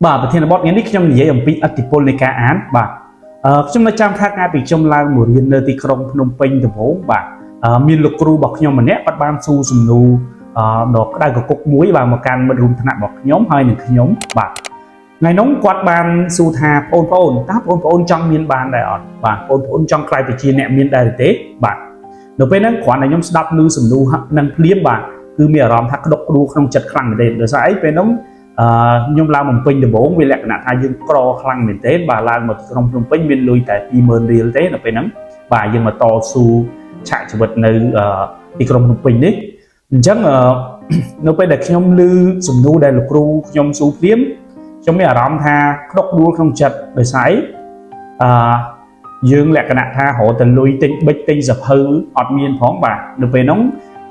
បាទប្រធានបទថ្ងៃនេះខ្ញុំនិយាយអំពីឥទ្ធិពលនៃការអានបាទខ្ញុំនៅចាំថាកាលពីខ្ញុំឡើងមករៀននៅទីក្រុងភ្នំពេញដំបូងបាទមានលោកគ្រូរបស់ខ្ញុំម្នាក់គាត់បានសួរសំណួរដ៏ក្តៅគគុកមួយបាទមកកាន់មិត្តរួមថ្នាក់របស់ខ្ញុំហើយនឹងខ្ញុំបាទថ្ងៃនោះគាត់បានសួរថាបងប្អូនតើបងប្អូនចង់មានបានដែរអត់បាទបងប្អូនចង់ក្លាយទៅជាអ្នកមានដែរឬទេបាទនៅពេលហ្នឹងគ្រាន់តែខ្ញុំស្ដាប់ឮសំណួរនឹងភ្លាមបាទគឺមានអារម្មណ៍ថាក្តុកក្តួលក្នុងចិត្តខ្លាំងមែនទែនដោយសារអីពេលហ្នឹង ខ្ញុំឡើងបំពេញដំបូងវាលក្ខណៈថាយើងក្រខ្លាំងមែនទែនបាទឡើងមកទីក្រុងភ្នំពេញមានលុយតែ20000រៀលទេនៅពេលហ្នឹងបាទយើងមកតស៊ូឆាកជីវិតនៅទីក្រុងភ្នំពេញនេះអញ្ចឹងនៅពេលដែលខ្ញុំឮសំណួរដែលលោកគ្រូខ្ញុំសួរភ្លាមខ្ញុំមានអារម្មណ៍ថាក្តុកក្តួលក្នុងចិត្តដោយសារអីអឺយើងលក្ខណៈថារកតែលុយទិញប៊ិចទិញសៀវភៅអត់មានផងបាទនៅពេលហ្នឹង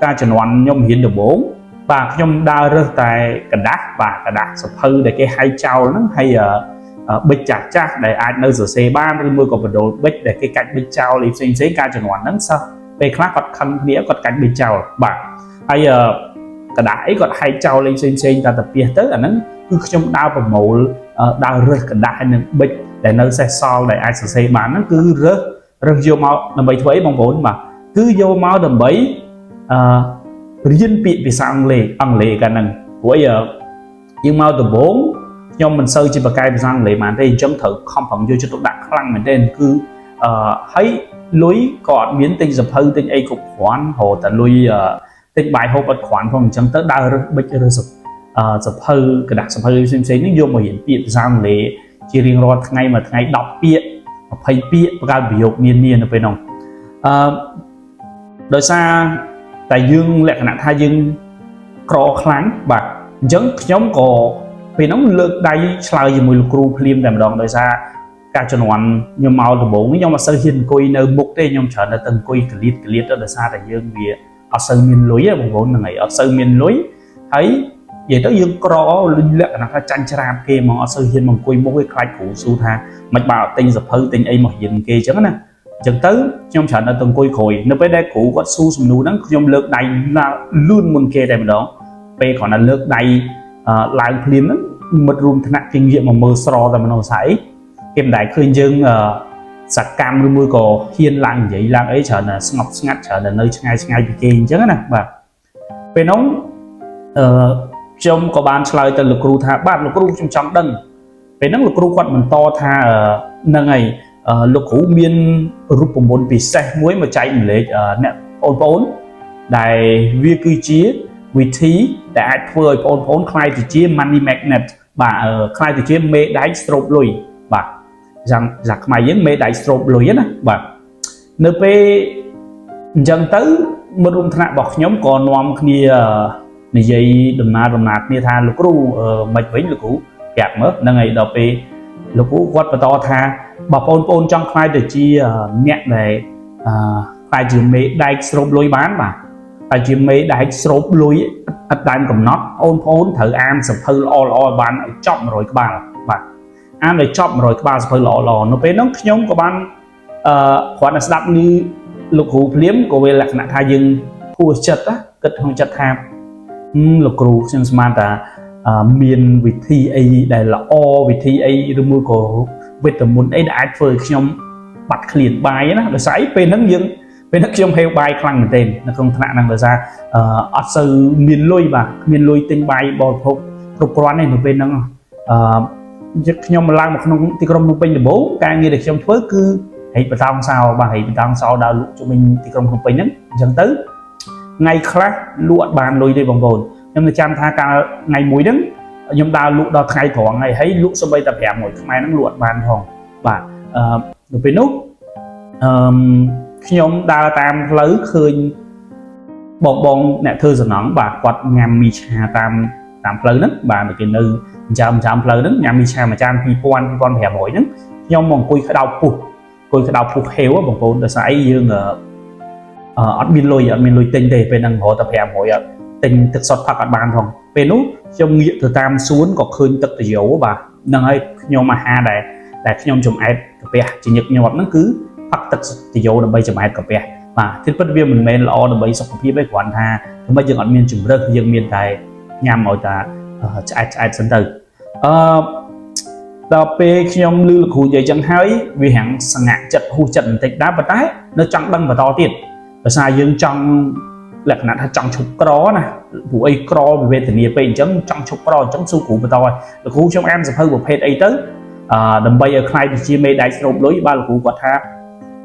ការជំនាន់ខ្ញុំរៀនដំបូង បាទខ្ញុំដើររើសតែក្រដាសបាទក្រដាសសៀវភៅដែលគេហែកចោលហ្នឹងហើយប៊ិចចាស់ចាស់ដែលអាចនៅសរសេរបានឬមួយក៏បដូលប៊ិចដែលគេកាច់ប៊ិចចោលអីផ្សេងផ្សេងការជំនាន់ហ្នឹងសិស្សពេលខ្លះគាត់ខឹងគ្នាគាត់កាច់ប៊ិចចោលបាទហើយក្រដាសអីគាត់ហែកចោលអីផ្សេងផ្សេងតែតាពីទៅអាហ្នឹងគឺខ្ញុំដើរប្រមូលដើររើសក្រដាសហើយនឹងប៊ិចដែលនៅសេសសល់ដែលអាចសរសេរបានហ្នឹងគឺរើសរើសយកមកដើម្បីធ្វើអីបងប្អូនបាទគឺយកមកដើម្បីអឺ រៀនពាក្យភាសាអង់គ្លេសអង់គ្លេសកាលហ្នឹងព្រោះអីយើងមកដំបូងខ្ញុំមិនសូវជាបកកែភាសាអង់គ្លេសបានទេអញ្ចឹងត្រូវខំប្រឹងយកចិត្តទុកដាក់ខ្លាំងមែនទែនគឺអឺហើយលុយក៏អត់មានទិញសៀវភៅទិញអីគ្រប់គ្រាន់រហូតតែលុយទិញបាយហូបអត់គ្រាន់ផងអញ្ចឹងទៅដើររើសប៊ិចរើសសៀវភៅក្រដាសសៀវភៅផ្សេងៗហ្នឹងយកមករៀនពាក្យភាសាអង់គ្លេសជារៀងរាល់ថ្ងៃមួយថ្ងៃ10ពាក្យ20ពាក្យបង្កើតប្រយោគនានានៅពេលហ្នឹងអឺដោយសារតែយើងលក្ខណៈថាយើងក្រខ្លាំងបាទអញ្ចឹងខ្ញុំក៏ពេលហ្នឹងលើកដៃឆ្លើយជាមួយលោកគ្រូភ្លាមតែម្ដងដោយសារការជំនាន់ខ្ញុំមកដំបូងខ្ញុំអត់សូវហ៊ានអង្គុយនៅមុខទេខ្ញុំច្រើនតែទៅអង្គុយកលៀតកលៀតទៅដោយសារតែយើងវាអត់សូវមានលុយទេបងប្អូនហ្នឹងហើយអត់សូវមានលុយហើយនិយាយទៅយើងក្រលក្ខណៈថាចាញ់ច្រាបគេហ្មងអត់សូវហ៊ានមកអង្គុយមុខទេខ្លាចគ្រូសួរថាមិនបើអត់ទិញសៀវភៅទិញអីមករៀនគេអញ្ចឹងណាអញ្ចឹងទៅខ្ញុំច្រើននៅទៅអង្គុយក្រោយនៅពេលដែលគ្រូគាត់សួរសំណួរហ្នឹងខ្ញុំលើកដៃលឿនមុនគេតែម្ដងពេលគ្រាន់តែលើកដៃឡើងភ្លាមហ្នឹងមិត្តរួមថ្នាក់គេងាកមកមើលស្រតែម្ដងស្អីគេមិនដែលឃើញយើងសកម្មឬមួយក៏ហ៊ានឡើងនិយាយឡើងអីច្រើនតែស្ងប់ស្ងាត់ច្រើនតែនៅឆ្ងាយឆ្ងាយពីគេអញ្ចឹងណាបាទពេលហ្នឹងអឺខ្ញុំក៏បានឆ្លើយទៅលោកគ្រូថាបាទលោកគ្រូខ្ញុំចង់ដឹងពេលហ្នឹងលោកគ្រូគាត់បន្តថាហ្នឹងហើយលោកគ្រូមានរូបមន្តពិសេសមួយមកចែករំលែកអ្នកបងប្អូនដែលវាគឺជាវិធីដែលអាចធ្វើឲ្យបងប្អូនក្លាយទៅជា money magnet បាទក្លាយទៅជាមេដែកស្រូបលុយបាទយ៉ាងយ៉ាងខ្មែរយើងមេដែកស្រូបលុយណាបាទនៅពេលអញ្ចឹងទៅមិត្តរួមថ្នាក់របស់ខ្ញុំក៏នាំគ្នានិយាយដំណើរដំណើរគ្នាថាលោកគ្រូមិនវិញលោកគ្រូប្រាប់មើលហ្នឹងហើយដល់ពេលលោកគ្រូគាត់បន្តថាបើបងប្អូនចង់ក្លាយទៅជាអ្នកដែលអឺក្លាយជាមេដែកស្រូបលុយបានបាទតែជាមេដែកស្រូបលុយឥតដើមកំណត់បងប្អូនត្រូវអានសៀវភៅល្អល្អឲ្យបានឲ្យចប់100ក្បាលបាទអានឲ្យចប់100ក្បាលសៀវភៅល្អល្អនៅពេលហ្នឹងខ្ញុំក៏បានអឺគ្រាន់តែស្ដាប់ឮលោកគ្រូភ្លាមក៏វាលក្ខណៈថាយើងហួសចិត្តណាគិតក្នុងចិត្តថាលោកគ្រូខ្ញុំស្មានថាមានវិធីអីដែលល្អវិធីអីឬមួយក៏វេទមន្តអីដែលអាចធ្វើឲ្យខ្ញុំបាត់ឃ្លានបាយណាដោយសារអីពេលហ្នឹងយើងពេលហ្នឹងខ្ញុំហេវបាយខ្លាំងមែនទែននៅក្នុងថ្នាក់ហ្នឹងដោយសារអត់សូវមានលុយបាទគ្មានលុយទិញបាយបរិភោគគ្រប់គ្រាន់ទេនៅពេលហ្នឹងអឺខ្ញុំឡើងមកក្នុងទីក្រុងភ្នំពេញដំបូងការងារដែលខ្ញុំធ្វើគឺហែកបតោងសោបាទហែកបតោងសោដើរលក់ជុំវិញទីក្រុងភ្នំពេញហ្នឹងអញ្ចឹងទៅថ្ងៃខ្លះលក់អត់បានលុយទេបងប្អូនខ្ញុំនៅចាំថាកាលថ្ងៃមួយហ្នឹងខ្ញុំដើរលក់ដល់ថ្ងៃត្រង់ហើយហើយលក់សូម្បីតែ500ខ្មែរហ្នឹងលក់អត់បានផងបាទអឺនៅពេលនោះអឺខ្ញុំដើរតាមផ្លូវឃើញបងបងអ្នកធ្វើសំណង់បាទគាត់ញ៉ាំមីឆាតាមតាមផ្លូវហ្នឹងបាទគេនៅចាំចាំផ្លូវហ្នឹងញ៉ាំមីឆាមួយចាន2000 2500ហ្នឹងខ្ញុំមកអង្គុយក្តោបពុះអង្គុយក្តោបពុះហេវបងប្អូនដោយសារអីយើងអត់មានលុយអត់មានលុយទិញទេពេលហ្នឹងរហូតតែ500អត់ទិញទឹកសុទ្ធផឹកអត់បានផងពេលនោះខ្ញុំងាកទៅតាមសួនក៏ឃើញទឹកតយោបាទហ្នឹងហើយខ្ញុំអាហារដែលដែលខ្ញុំចំអែតកាពះជាញឹកញាប់ហ្នឹងគឺផឹកទឹកតយោដើម្បីចំអែតកាពះបាទទីពិតវាមិនមែនល្អដើម្បីសុខភាពទេគ្រាន់ថាធ្វើម៉េចយើងអត់មានជំរើសយើងមានតែញ៉ាំឲ្យតាឆ្អែតឆ្អែតសិនទៅអឺ ដល់ពេលខ្ញុំឮលោកគ្រូនិយាយចឹងហើយវារាងសង្ហាក់ចិត្តហួសចិត្តបន្តិចដែរប៉ុន្តែនៅចង់ដឹងបន្តទៀតដោយសារយើងចង់លក្ខណៈថាចង់ឈប់ក្រណាព្រោះអីក្រវាវេទនាពេកអញ្ចឹងចង់ឈប់ក្រអញ្ចឹងសួរគ្រូបន្តឲ្យលោកគ្រូខ្ញុំអានសៀវភៅប្រភេទអីទៅអឺដើម្បីឲ្យក្លាយទៅជាមេដែកស្រូបលុយបាទលោកគ្រូគាត់ថា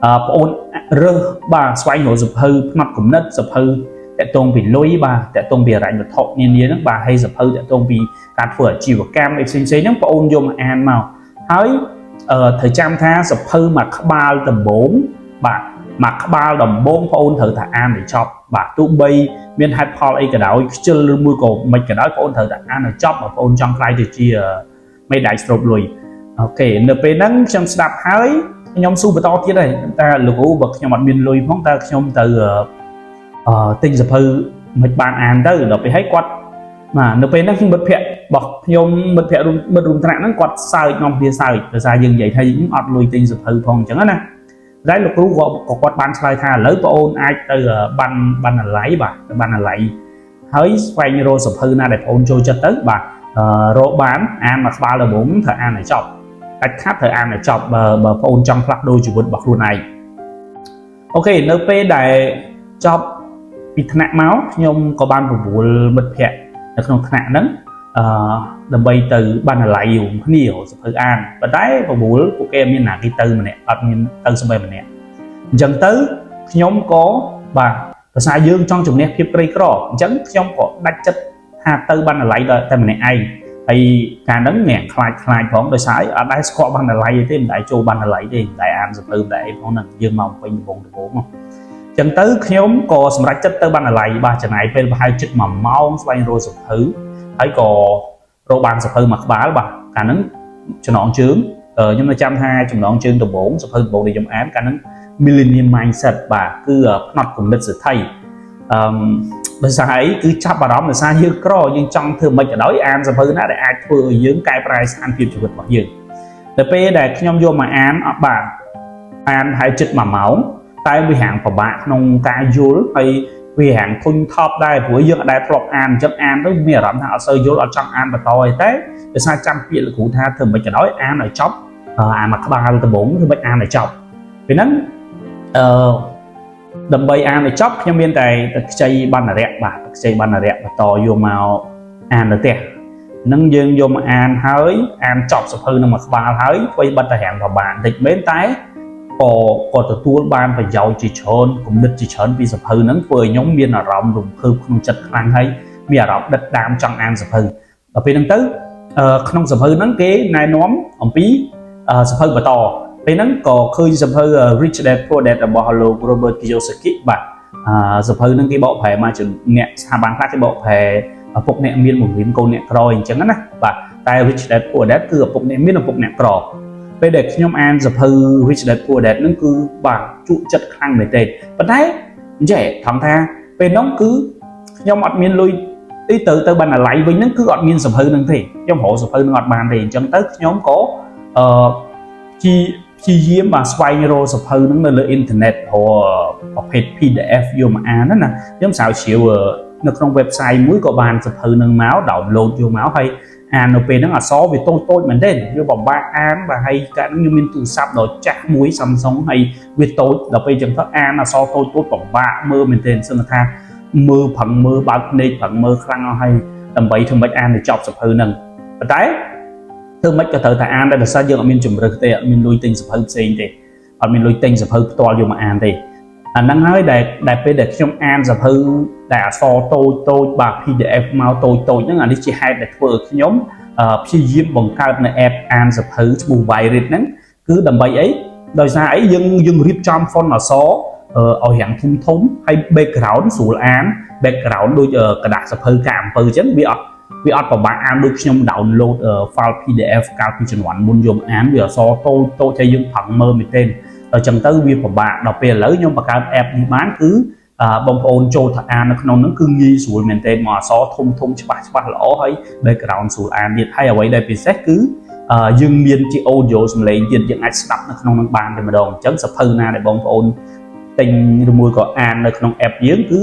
អឺប្អូនរើសបាទស្វែងរកសៀវភៅផ្នត់គំនិតសៀវភៅទាក់ទងពីលុយបាទទាក់ទងពីហិរញ្ញវត្ថុនានាហ្នឹងបាទហើយសៀវភៅទាក់ទងពីការធ្វើអាជីវកម្មអីផ្សេងៗហ្នឹងប្អូនយកមកអានមកហើយអឺត្រូវចាំថាសៀវភៅមួយក្បាលដំបូងបាទមួយក្បាលដំបូងប្អូនត្រូវតែអានឲ្យចប់បាទទោះបីមានហេតុផលអីក៏ដោយខ្ជិលឬមួយក៏មិនក៏ដោយប្អូនត្រូវតែអានឲ្យចប់បើប្អូនចង់ក្លាយទៅជាមេដែកស្រូបលុយ OK នៅពេលហ្នឹងខ្ញុំស្ដាប់ហើយខ្ញុំស៊ូបន្តទៀតហើយតែលោកគ្រូបើខ្ញុំអត់មានលុយផងតើខ្ញុំទៅអឺទិញសៀវភៅមិនបានអានទៅដល់ពេលហើយគាត់បាទនៅពេលហ្នឹងមិត្តភ័ក្តិរបស់ខ្ញុំមិត្តភ័ក្តិរួមមិត្តរួមថ្នាក់ហ្នឹងគាត់សើចនាំគ្នាសើចដោយសារយើងនិយាយថាយើងអត់លុយទិញសៀវភៅផងអញ្ចឹងណាតែលោកគ្រូក៏ក៏គាត់បានឆ្លើយថាឥឡូវបងអូនអាចទៅបានបណ្ណាល័យបាទទៅបណ្ណាល័យហើយស្វែងរកសៀវភៅណាដែលបងអូនចូលចិត្តទៅបាទរកបានអានមួយក្បាលដំបូងត្រូវអានឲ្យចប់ដាច់ខាតត្រូវអានឲ្យចប់បើបើបងអូនចង់ផ្លាស់ប្ដូរជីវិតរបស់ខ្លួនឯង OK នៅពេលដែលចប់ពីថ្នាក់មកខ្ញុំក៏បានបបួលមិត្តភ័ក្តិនៅក្នុងថ្នាក់ហ្នឹងអឺដើម្បីទៅបណ្ណាល័យរួមគ្នារកសៀវភៅអានប៉ុន្តែបបួលពួកគេមានណាគេទៅម្នាក់អត់មានទៅសម្បីម្នាក់អញ្ចឹងទៅខ្ញុំក៏បាទភាសាយើងចង់ជំនះភាពក្រីក្រអញ្ចឹងខ្ញុំក៏ដាច់ចិត្តថាទៅបណ្ណាល័យដល់តែម្នាក់ឯងហើយកាលហ្នឹងអ្នកខ្លាចខ្លាចផងដោយសារអត់ដែលស្គាល់បណ្ណាល័យទេមិនដែលចូលបណ្ណាល័យទេមិនដែលអានសៀវភៅមិនដែលអីផងហ្នឹងយើងមកពេញដំបងដំបងមកចឹងទៅខ្ញុំក៏សម្រេចចិត្តទៅបណ្ណាល័យបាទចំណាយពេលប្រហែលជិត1ម៉ោងស្វែងរកសៀវភៅហើយក៏រកបានសៀវភៅមួយក្បាលបាទកាលហ្នឹងចំណងជើងខ្ញុំនៅចាំថាចំណងជើងដំបូងសៀវភៅដំបូងដែលខ្ញុំអានកាលហ្នឹង Millionaire Mindset បាទគឺផ្នត់គំនិតសេដ្ឋីអឺដោយសារអីគឺចាប់អារម្មណ៍ដោយសារយើងក្រយើងចង់ធ្វើមិនក៏ដោយអានសៀវភៅណាដែលអាចធ្វើឲ្យយើងកែប្រែស្ថានភាពជីវិតរបស់យើងទៅពេលដែលខ្ញុំយកមកអានអត់បាទអានហើយជិត1ម៉ោងតែវារាងពិបាកក្នុងការយល់ហើយវារាងធុញថប់ដែរព្រោះយើងអត់ដែលធ្លាប់អានអញ្ចឹងអានទៅមានអារម្មណ៍ថាអត់សូវយល់អត់ចង់អានបន្តអីតែដោយសារចាំពាក្យលោកគ្រូថាធ្វើមិនក៏ដោយអានឲ្យចប់អាមួយក្បាលដំបូងធ្វើមិនអានឲ្យចប់ពេលហ្នឹងអឺដើម្បីអានឲ្យចប់ខ្ញុំមានតែទៅខ្ចីបណ្ណរៈបាទខ្ចីបណ្ណរៈបន្តយកមកអាននៅផ្ទះនឹងយើងយកមកអានហើយអានចប់សៀវភៅនឹងមួយក្បាលហើយធ្វើបិទតែរាងប្របានបន្តិចមែនតែក៏ក៏ទទួលបានប្រយោជន៍ជាច្រើនគំនិតជាច្រើនពីសៀវភៅហ្នឹងធ្វើឲ្យខ្ញុំមានអារម្មណ៍រំភើបក្នុងចិត្តខ្លាំងហើយមានអារម្មណ៍ដិតដាមចង់អានសៀវភៅដល់ពេលហ្នឹងទៅក្នុងសៀវភៅហ្នឹងគេណែនាំអំពីសៀវភៅបន្តពេលហ្នឹងក៏ឃើញសៀវភៅ Rich Dad Poor Dad របស់លោក Robert Kiyosaki បាទអឺសៀវភៅហ្នឹងគេបកប្រែមកជាអ្នកស្ថាប័នខ្លះគេបកប្រែឪពុកអ្នកមានបង្រៀនកូនអ្នកក្រអញ្ចឹងណាបាទតែ Rich Dad Poor Dad គឺឪពុកអ្នកមានឪពុកអ្នកក្រពេលដែលខ្ញុំអានសៀវភៅ Rich Dad Poor Dad ហ្នឹងគឺបាទជក់ចិត្តខ្លាំងមែនទែនប៉ុន្តែអញ្ចឹងថងថាពេលហ្នឹងគឺខ្ញុំអត់មានលុយទីទៅទៅបណ្ណាល័យវិញហ្នឹងគឺអត់មានសៀវភៅហ្នឹងទេខ្ញុំរកសៀវភៅហ្នឹងអត់បានទេអញ្ចឹងទៅខ្ញុំក៏អឺជាព្យាយាមបាទស្វែងរកសៀវភៅហ្នឹងនៅលើអ៊ីនធឺណិតរកប្រភេទ PDF យកមកអានណាខ្ញុំស្រាវជ្រាវនៅក្នុង website មួយក៏បានសៀវភៅហ្នឹងមក download យកមកហើយអាននៅពេលហ្នឹងអក្សរវាតូចតូចមែនទេវាពិបាកអានបាទហើយកាលហ្នឹងខ្ញុំមានទូរស័ព្ទដ៏ចាស់មួយ Samsung ហើយវាតូចដល់ពេលអញ្ចឹងទៅអានអក្សរតូចតូចពិបាកមើលមែនទេសឹងថាមើលប្រឹងមើលបើកភ្នែកប្រឹងមើលខ្លាំងអស់ហើយដើម្បីធ្វើម៉េចអានឲ្យចប់សៀវភៅហ្នឹងប៉ុន្តែធ្វើម៉េចក៏ត្រូវតែអានដែរដោយសារយើងអត់មានជំរើសទេអត់មានលុយទិញសៀវភៅផ្សេងទេអត់មានលុយទិញសៀវភៅផ្ទាល់យកមកអានទេអាហ្នឹងហើយដែលដែលពេលដែលខ្ញុំអានសៀវភៅដែលអក្សរតូចតូចបាទ PDF មកតូចតូចហ្នឹងអានេះជាហេតុដែលធ្វើឲ្យខ្ញុំព្យាយាមបង្កើតនៅ app អានសៀវភៅឈ្មោះ Virit ហ្នឹងគឺដើម្បីអីដោយសារអីយើងយើងរៀបចំ font អក្សរឲ្យរាងធំធំហើយ background ស្រួលអាន background ដូចក្រដាសសៀវភៅកាអំពៅអញ្ចឹងវាអត់ពិបាកអានដូចខ្ញុំ download file PDF កាលពីជំនាន់មុនយកមកអានវាអក្សរតូចតូចហើយយើងប្រឹងមើលមែនទែនដល់ចឹងទៅវាពិបាកដល់ពេលឥឡូវខ្ញុំបង្កើត app នេះបានគឺបងប្អូនចូលទៅអាននៅក្នុងហ្នឹងគឺងាយស្រួលមែនទែនមកអក្សរធំធំច្បាស់ច្បាស់ល្អហើយ background ស្រួលអានទៀតហើយអ្វីដែលពិសេសគឺយើងមានជា audio សំឡេងទៀតយើងអាចស្ដាប់នៅក្នុងហ្នឹងបានតែម្ដងអញ្ចឹងសៀវភៅណាដែលបងប្អូនទិញឬមួយក៏អាននៅក្នុង app យើងគឺ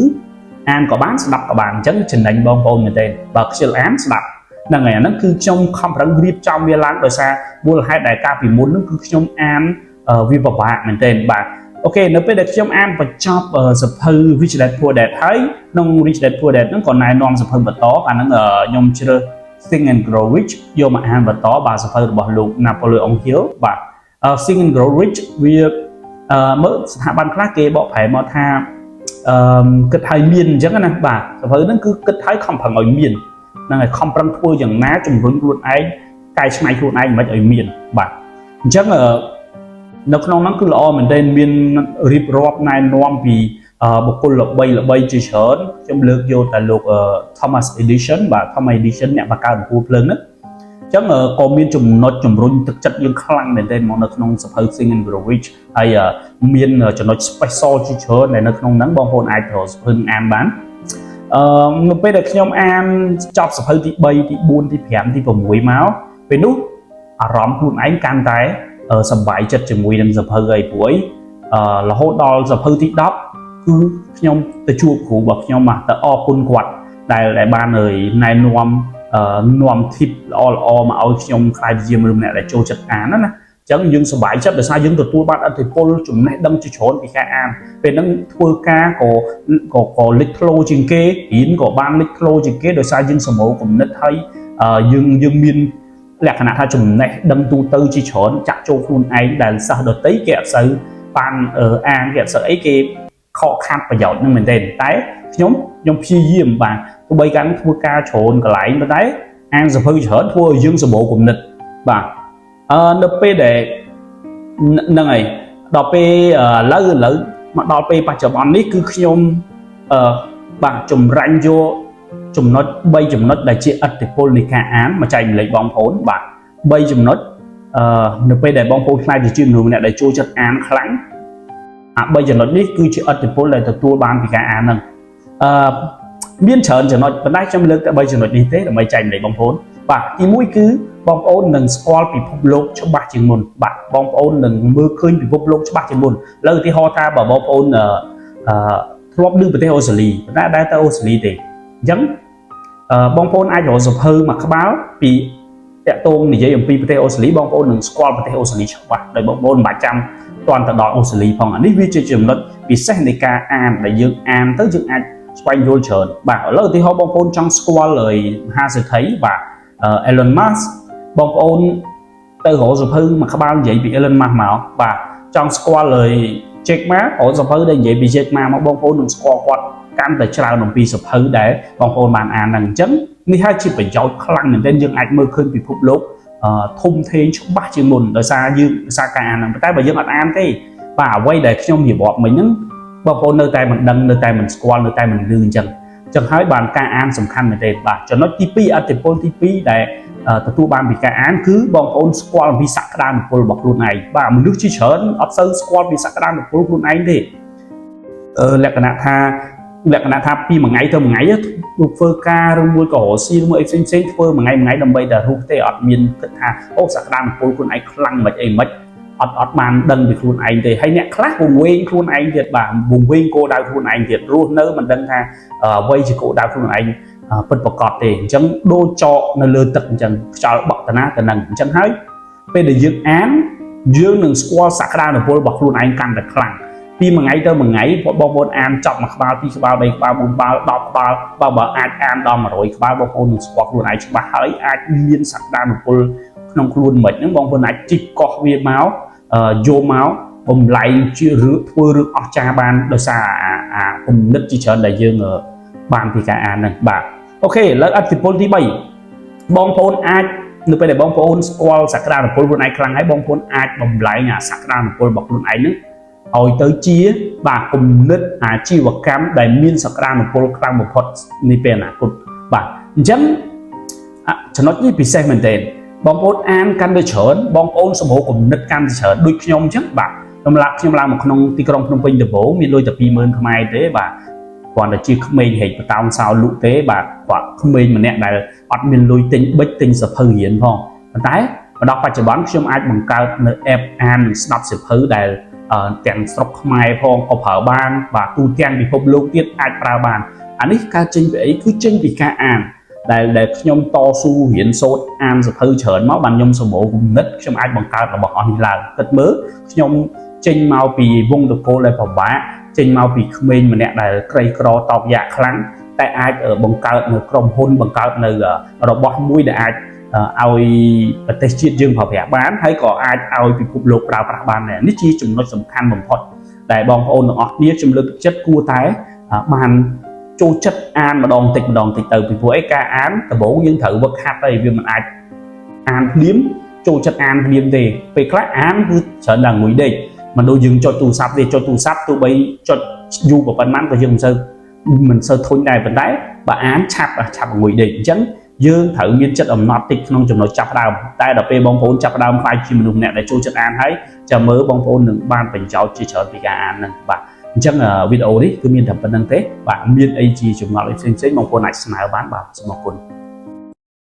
អានក៏បានស្ដាប់ក៏បានអញ្ចឹងចំណេញបងប្អូនមែនទែនបើខ្ជិលអានស្ដាប់ ហ្នឹងហើយអាហ្នឹងគឺខ្ញុំខំប្រឹងរៀបចំវាឡើងដោយសារមូលហេតុដែលកាលពីមុនហ្នឹងគឺខ្ញុំអានវាពិបាកមែនទែនបាទ OK នៅពេលដែលខ្ញុំអានបញ្ចប់សៀវភៅ Rich Dad Poor Dad ហើយក្នុង Rich Dad Poor Dad ហ្នឹងក៏ណែនាំសៀវភៅបន្តអាហ្នឹងខ្ញុំជ្រើស Think and Grow Rich យកមកអានបន្តបាទសៀវភៅរបស់លោក Napoleon Hill បាទ Think and Grow Rich វាមើលស្ថាប័នខ្លះគេបកប្រែមកថាអឺគិតឲ្យមានអញ្ចឹងណាបាទសៀវភៅហ្នឹងគឺគិតឲ្យខំប្រឹងឲ្យមានហ្នឹងហើយខំប្រឹងធ្វើយ៉ាងណាជំរុញខ្លួនឯងកែច្នៃខ្លួនឯងមិនឲ្យមានបាទអញ្ចឹងនៅក្នុងហ្នឹងគឺល្អមែនទែនមានរៀបរាប់ណែនាំពីបុគ្គលល្បីល្បីជាច្រើនខ្ញុំលើកយកតែលោក Thomas Edison បាទ Thomas Edison អ្នកបង្កើតអំពូលភ្លើងហ្នឹងអញ្ចឹងក៏មានចំណុចជំរុញទឹកចិត្តយើងខ្លាំងមែនទែនមកនៅក្នុងសៀវភៅ Think and Grow Rich ហើយមានចំណុច special ជាច្រើនដែលនៅក្នុងហ្នឹងបងប្អូនអាចទៅសៀវភៅអានបានអឺនៅពេលដែលខ្ញុំអានចប់សៀវភៅទី3ទី4ទី5ទី6មកពេលនោះអារម្មណ៍ខ្លួនឯងកាន់តែសប្បាយចិត្តជាមួយនឹងសៀវភៅអីព្រួយអឺរហូតដល់សៀវភៅទី10គឺខ្ញុំទៅជួបគ្រូរបស់ខ្ញុំមកទៅអរគុណគាត់ដែលដែលបានណែនាំនាំ tip ល្អល្អមកឲ្យខ្ញុំក្លាយជាមនុស្សម្នាក់ដែលចូលចិត្តអានណាណាអញ្ចឹងយើងសប្បាយចិត្តដោយសារយើងទទួលបានឥទ្ធិពលចំណេះដឹងជាច្រើនពីការអានពេលហ្នឹងធ្វើការក៏ក៏ក៏លេចធ្លោជាងគេរៀនក៏បានលេចធ្លោជាងគេដោយសារយើងសម្រូគំនិតហើយយើងយើងមានលក្ខណៈថាចំណេះដឹងទូទៅជាច្រើនចាក់ចូលខ្លួនឯងដែលសិស្សដទៃគេអត់សូវបានអានគេអត់សូវអីគេខកខាត់ប្រយោជន៍នឹងមែនទេតែខ្ញុំខ្ញុំព្យាយាមបាទទោះបីកាន់ធ្វើការច្រើនកន្លែងប៉ុន្តែអានសៀវភៅច្រើនធ្វើឲ្យយើងសម្បូរគំនិតបាទអឺនៅពេលដែលហ្នឹងហើយដល់ពេលឥឡូវឥឡូវមកដល់ពេលបច្ចុប្បន្ននេះគឺខ្ញុំអឺបាទចម្រាញ់យកចំណុច3ចំណុចដែលជាឥទ្ធិពលនៃការអានមកចែករំលែកបងប្អូនបាទ3ចំណុចអឺនៅពេលដែលបងប្អូនក្លាយទៅជាមនុស្សម្នាក់ដែលចូលចិត្តអានខ្លាំងអា3ចំណុចនេះគឺជាឥទ្ធិពលដែលទទួលបានពីការអានហ្នឹងអឺមានច្រើនចំណុចប៉ុន្តែខ្ញុំលើកតែ3ចំណុចនេះទេដើម្បីចែករំលែកបងប្អូនបាទទី1គឺបងប្អូននឹងស្គាល់ពិភពលោកច្បាស់ជាងមុនបាទបងប្អូននឹងមើលឃើញពិភពលោកច្បាស់ជាងមុនលើឧទាហរណ៍ថាបើបងប្អូនអឺធ្លាប់ឮប្រទេសអូស្ត្រាលីប៉ុន្តែដែរទៅអូស្ត្រាលីទេអញ្ចឹងអឺបងប្អូនអាចរកសៀវភៅមួយក្បាលពីតាក់ទងនិយាយអំពីប្រទេសអូស្ត្រាលីបងប្អូននឹងស្គាល់ប្រទេសអូស្ត្រាលីច្បាស់ដោយបងប្អូនមិនបាច់ចាំទាន់ទៅដល់អូស្ត្រាលីផងអានេះវាជាចំណុចពិសេសនៃការអានដែលយើងអានទៅយើងអាចស្វែងយល់ច្រើនបាទឥឡូវឧទាហរណ៍បងប្អូនចង់ស្គាល់ហើយមហាសេដ្ឋីបាទ Elon Musk បងប្អូនទៅរកសៀវភៅមួយក្បាលនិយាយពី Elon Musk មកបាទចង់ស្គាល់ហើយ Jack Ma រកសៀវភៅដែលនិយាយពី Jack Ma មកបងប្អូននឹងស្គាល់គាត់កាន់តែច្រើនអំពីសៀវភៅដែលបងប្អូនបានអានហ្នឹងអញ្ចឹងនេះហើយជាប្រយោជន៍ខ្លាំងមែនទែនយើងអាចមើលឃើញពិភពលោកធំធេងច្បាស់ជាងមុនដោយសារយើងដោយសារការអានហ្នឹងប៉ុន្តែបើយើងអត់អានទេបាទអ្វីដែលខ្ញុំរៀបរាប់មិញហ្នឹងបងប្អូននៅតែមិនដឹងនៅតែមិនស្គាល់នៅតែមិនឮអញ្ចឹងចឹងហើយបានការអានសំខាន់មែនទេបាទចំណុចទី2ឥទ្ធិពលទី2ដែលទទួលបានពីការអានគឺបងប្អូនស្គាល់អំពីសក្តានុពលរបស់ខ្លួនឯងបាទមនុស្សជាច្រើនអត់សូវស្គាល់ពីសក្តានុពលខ្លួនឯងទេអឺលក្ខណៈថាលក្ខណៈថាពីមួយថ្ងៃទៅមួយថ្ងៃធ្វើការឬមួយក៏រកស៊ីឬមួយអីផ្សេងផ្សេងធ្វើមួយថ្ងៃមួយថ្ងៃដើម្បីតែរស់ទេអត់មានគិតថាអូសក្តានុពលខ្លួនឯងខ្លាំងមិនអីមិនអត់អត់បានដឹងពីខ្លួនឯងទេហើយអ្នកខ្លះវង្វេងខ្លួនឯងទៀតបាទវង្វេងគោលដៅខ្លួនឯងទៀតរស់នៅមិនដឹងថាអ្វីជាគោលដៅខ្លួនឯងពិតប្រកបទេអញ្ចឹងដូចចកនៅលើទឹកអញ្ចឹងខ្យល់បក់តាណាទៅនឹងអញ្ចឹងហើយពេលដែលយើងអានយើងនឹងស្គាល់សក្តានុពលរបស់ខ្លួនឯងកាន់តែខ្លាំងពីមួយថ្ងៃទៅមួយថ្ងៃបងប្អូនអានចប់មួយក្បាលពីរក្បាលបីក្បាល4ក្បាល10ក្បាលបើបើអាចអានដល់100ក្បាលបងប្អូននឹងស្គាល់ខ្លួនឯងច្បាស់ហើយអាចមានសក្តានុពលក្នុងខ្លួនមិនហ្នឹងបងប្អូនអាចជីកកោះវាមកយកមកបំលែងជារឿងធ្វើរឿងអស្ចារ្យបានដោយសារអាអាគំនិតជាច្រើនដែលយើងបានពីការអានហ្នឹងបាទ OK ឥឡូវឥទ្ធិពលទី3បងប្អូនអាចនៅពេលដែលបងប្អូនស្គាល់សក្តានុពលខ្លួនឯងខ្លាំងហើយបងប្អូនអាចបំលែងអាសក្តានុពលរបស់ខ្លួនឯងហ្នឹងឲ្យទៅជាបាទគំនិតអាជីវកម្មដែលមានសក្តានុពលខ្លាំងបំផុតនាពេលអនាគតបាទអញ្ចឹងចំណុចនេះពិសេសមែនទែនបងប្អូនអានកាន់តែច្រើនបងប្អូនសម្បូរគំនិតកាន់តែច្រើនដូចខ្ញុំអញ្ចឹងបាទខ្ញុំឡើងខ្ញុំឡើងមកក្នុងទីក្រុងភ្នំពេញដំបូងមានលុយតែ20000ខ្មែរទេបាទគ្រាន់តែជាក្មេងហែកបតោងសោលក់ទេបាទគាត់ក្មេងម្នាក់ដែលអត់មានលុយទិញប៊ិចទិញសៀវភៅរៀនផងប៉ុន្តែមកដល់បច្ចុប្បន្នខ្ញុំអាចបង្កើតនៅ app អាននិងស្ដាប់សៀវភៅដែលទាំងស្រុកខ្មែរផងក៏ប្រើបានបាទទូទាំងពិភពលោកទៀតអាចប្រើបានអានេះកើតចេញពីអីគឺចេញពីការអាន ដែលដែលខ្ញុំតស៊ូរៀនសូត្រអានសៀវភៅច្រើនមកបានខ្ញុំសម្បូរគំនិតខ្ញុំអាចបង្កើតរបស់អស់នេះឡើងគិតមើលខ្ញុំចេញមកពីវងតកូលដែលពិបាកចេញមកពីក្មេងម្នាក់ដែលក្រីក្រតោកយ៉ាកខ្លាំងតែអាចបង្កើតនៅក្រុមហ៊ុនបង្កើតនៅរបស់មួយដែលអាចឲ្យប្រទេសជាតិយើងប្រើប្រាស់បានហើយក៏អាចឲ្យពិភពលោកប្រើប្រាស់បានដែរនេះជាចំណុចសំខាន់បំផុតដែលបងប្អូនទាំងអស់គ្នាខ្ញុំលើកទឹកចិត្តគួរតែបានចូលចិត្តអានម្ដងតិចម្ដងតិចទៅពីព្រោះអីការអានដំបូងយើងត្រូវវឹកហាត់ហើយវាមិនអាចអានភ្លាមចូលចិត្តអានភ្លាមទេពេលខ្លះអានគឺច្រើនតែងុយដេកមិនដូចយើងចុចទូរស័ព្ទទេចុចទូរស័ព្ទទោះបីចុចយូរប៉ុណ្ណឹងក៏យើងមិនសូវធុញដែរប៉ុន្តែបើអានឆាប់ឆាប់ងុយដេកអញ្ចឹងយើងត្រូវមានចិត្តអំណត់តិចក្នុងចំណុចចាប់ដើមតែដល់ពេលបងប្អូនចាប់ដើមក្លាយជាមនុស្សម្នាក់ដែលចូលចិត្តអានហើយចាំមើលបងប្អូននឹងបានប្រយោជន៍ជាច្រើនពីការអានហ្នឹងបាទអញ្ចឹងវីដេអូនេះគឺមានតែប៉ុណ្្នឹងទេបាទមានអីជាចម្ងល់អីផ្សេងៗបងប្អូនអាចស្នើបានបាទសូមអរគុណ។